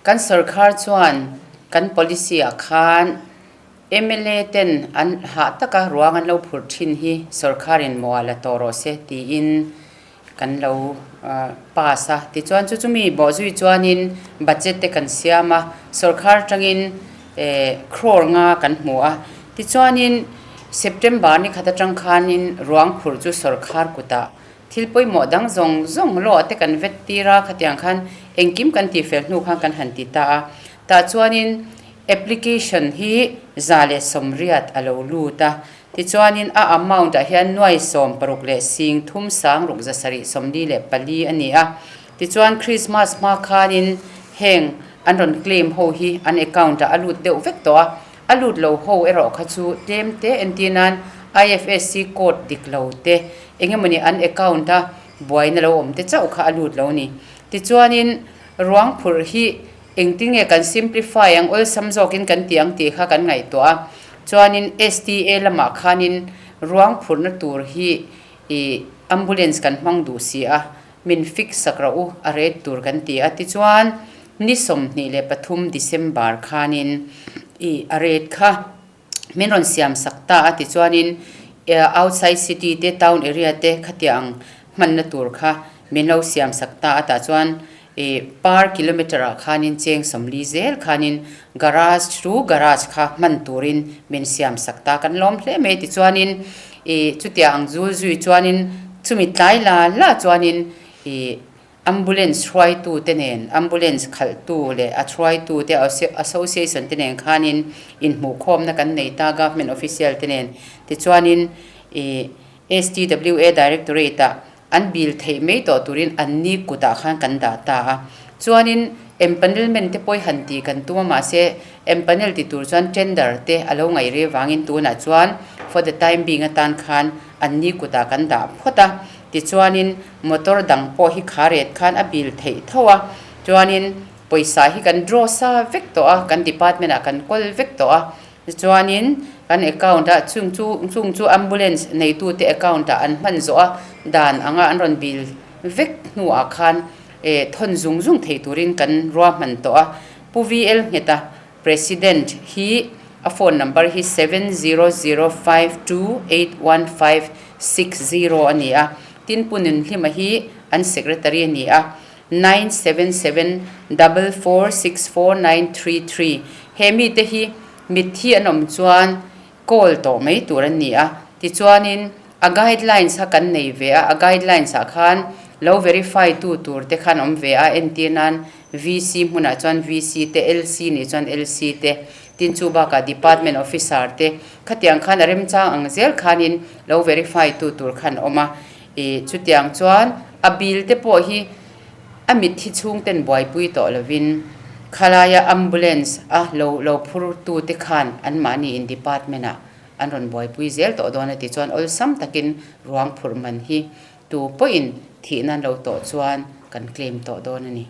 Kan sorkar chuan kan policy ah khan mla ten an hah taka ruang an lo phurh thin hi sorkarin mawh ah la tawh rawh se tiin kan lo pass a. Tichuan chu chumi bawhzui chuanin budget te kan siam a, sorkar atangin crore nga kan hmu a. Tichuanin September ni khat atang khanin ruang phurh chu sorkar kutah thil pawimawh dang zawng zawng lawh te kan vet tir a, khatiang khan engkim kan tihfel hnu khan kan han ti ta a. Tah chuanin application hi 180 a lo lut a. Tichuanin a amount ah hian nuai sawm paruk leh sing thum sang ruk zasarih sawmli leh pali a ni a. Tichuan Christmas hma khanin heng an rawn claim ho hi an account ah a lut deuh vek tawh a, a lut lo ho erawh kha chu tlem te entir nan IFSC code dik lo te eng emawni an account a buaina lo awm te chauh kha a lut lo a ni. Tichuanin ruang phurh hi Engtin nge kan simplify ang, awlsam zawkin kan ti ang tih kha kan ngaihtuah a. Chuanin STA lamah khanin ruang phurhna tur hi ih ambulance kan hmang duh si a, min fix sak rawh u, a rate tur kan ti a. Tichuan ni 23 December khanin ih a rate kha min rawn siam sak ta a tichuanin outside city te town area te khatiang ang hmanna tur kha min lo siam sak ta a tah chuan ih per kilometer ah khanin cheng 40 zel khanin garage to garage kha hman turin min siam sak ta kan lawm hle mai tichuanin ih chutiang ang zul zui chuanin chumi tlai la la chuanin ih Ambulance hruaitute nen, ambulance khalhtu leh a hruaitute association te nen khanin inhmuhkhawmna kan nei ta government official te nen. Tichuanin ih STWA Directorate ah an bill theih mai tawh turin an ni kutah khan kan dah ta a. Chuanin empanelment te pawh i han tih kan tum a mahse empanel ti tur chuan tender te a lo ngaih rih avangin tunah chuan for the time being atan khan an ni kutah kan dah phawt a. Tichuanin motor dang pawh hi kha ret khan a bil theih tho a, chuanin pawisa hi kan draw sa vek tawh a, kan department ah kan kawl vek tawh a, tichuanin kan account ah chung chu chung chu ambulance neitute account ah an hman zawh a, dan anga an rawn bil vek hnuah khan eh thawn zung zung thei turin kan ruahman tawh a, Pu VL Ngheta President hi a phone number hi 7005281560 a ni a, tin Pu Nunhlima hi an secretary a ni a, 9774464933. He mite hi mitthi an awm chuan call tawh mai tur an ni a, tichuanin a guidelines kha kan nei ve a, a guidelines ah khan lo verify tu tur te khan awm ve a, entir nan VC hmunah chuan VC te, LC nih chuan LC te, tin chu bakah department officer te khatiang khan a remchang ang zel khanin lo verify tu tur khan awm a, ih chutiang chuan a bill te pawh hi A mitthi chhungten buaipui tawh lovin khalaia ambulance a lo lo phurtute khan anmahni in department ah an rawn buaipui zel tawh dawn a ti chuan awlsam takin ruang phurh man hi tu pawhin thihna an lo tawh chuan kan claim tawh dawn a ni.